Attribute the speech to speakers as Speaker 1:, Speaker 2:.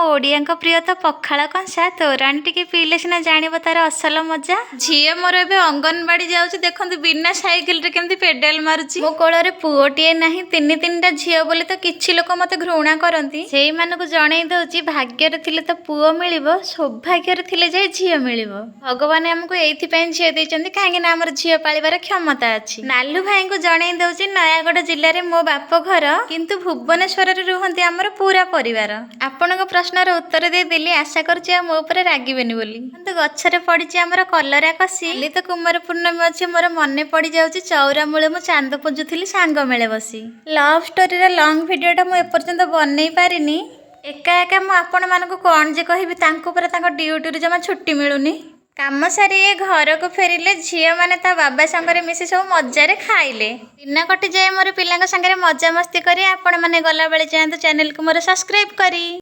Speaker 1: ଓଡ଼ିଆଙ୍କ ପ୍ରିୟ ତ ପଖାଳ କଂସା, ତୋରାଣି ଟିକେ ପିଇଲେ ସିନା ଜାଣିବ ତାର ଅସଲ ମଜା। ଝିଅ ମୋର ଏବେ ଅଙ୍ଗନବାଡ଼ି ଯାଉଛି, ଦେଖନ୍ତୁ ବିନା ସାଇକେଲରେ କେମିତି ପେଡାଲ ମାରୁଛି। ମୋ କୋଳରେ ପୁଅଟିଏ ନାହିଁ, ତିନି ତିନିଟା ଝିଅ ବୋଲି ତ କିଛି ଲୋକ ମତେ ଘୃଣା କରନ୍ତି। ସେଇମାନଙ୍କୁ ଜଣେଇ ଦଉଛି, ଭାଗ୍ୟରେ ଥିଲେ ତ ପୁଅ ମିଳିବ, ସୌଭାଗ୍ୟରେ ଥିଲେ ଯାଇ ଝିଅ ମିଳିବ। ଭଗବାନ ଆମକୁ ଏଇଥିପାଇଁ ଝିଅ ଦେଇଛନ୍ତି, କାହିଁକି ନା ଆମର ଝିଅ ପାଳିବାର କ୍ଷମତା ଅଛି। ନାଲୁ ଭାଇଙ୍କୁ ଜଣେଇ ଦଉଛି, ନୟାଗଡ଼ ଜିଲ୍ଲାରେ ମୋ ବାପ ଘର, କିନ୍ତୁ ଭୁବନେଶ୍ୱରରେ ରୁହନ୍ତି ଆମର ପୁରା ପରିବାର। ଆପଣଙ୍କ ପ୍ରଶ୍ନର ଉତ୍ତର ଦେଇଦେଲି, ଆଶା କରୁଛି ଆଉ ମୋ ଉପରେ ରାଗିବେନି ବୋଲି। କିନ୍ତୁ ଗଛରେ ପଡ଼ିଛି ଆମର କଲରା କଷି। କାଲି ତ କୁମାର ପୂର୍ଣ୍ଣମୀ ଅଛି, ମୋର ମନେ ପଡ଼ିଯାଉଛି ଚଉରା ମୂଳେ ମୁଁ ଚାନ୍ଦ ପୂଜୁଥିଲି ସାଙ୍ଗ ମେଳେ ବସି। ଲଭ୍ ଷ୍ଟୋରିର ଲଙ୍ଗ ଭିଡ଼ିଓଟା ମୁଁ ଏପର୍ଯ୍ୟନ୍ତ ବନେଇ ପାରିନି। ଏକା ଏକା ମୁଁ ଆପଣମାନଙ୍କୁ କ'ଣ ଯେ କହିବି, ତାଙ୍କୁ ପରା ତାଙ୍କ ଡ୍ୟୁଟିରୁ ଜମା ଛୁଟି ମିଳୁନି। କାମ ସାରି ଏ ଘରକୁ ଫେରିଲେ ଝିଅମାନେ ତା ବାବା ସାଙ୍ଗରେ ମିଶି ସବୁ ମଜାରେ ଖାଇଲେ। ଦିନ କଟିଯାଏ ମୋର ପିଲାଙ୍କ ସାଙ୍ଗରେ ମଜାମସ୍ତି କରି। ଆପଣମାନେ ଗଲାବେଳେ ଯାଆନ୍ତୁ ଚ୍ୟାନେଲକୁ ମୋର ସବସ୍କ୍ରାଇବ୍ କରି।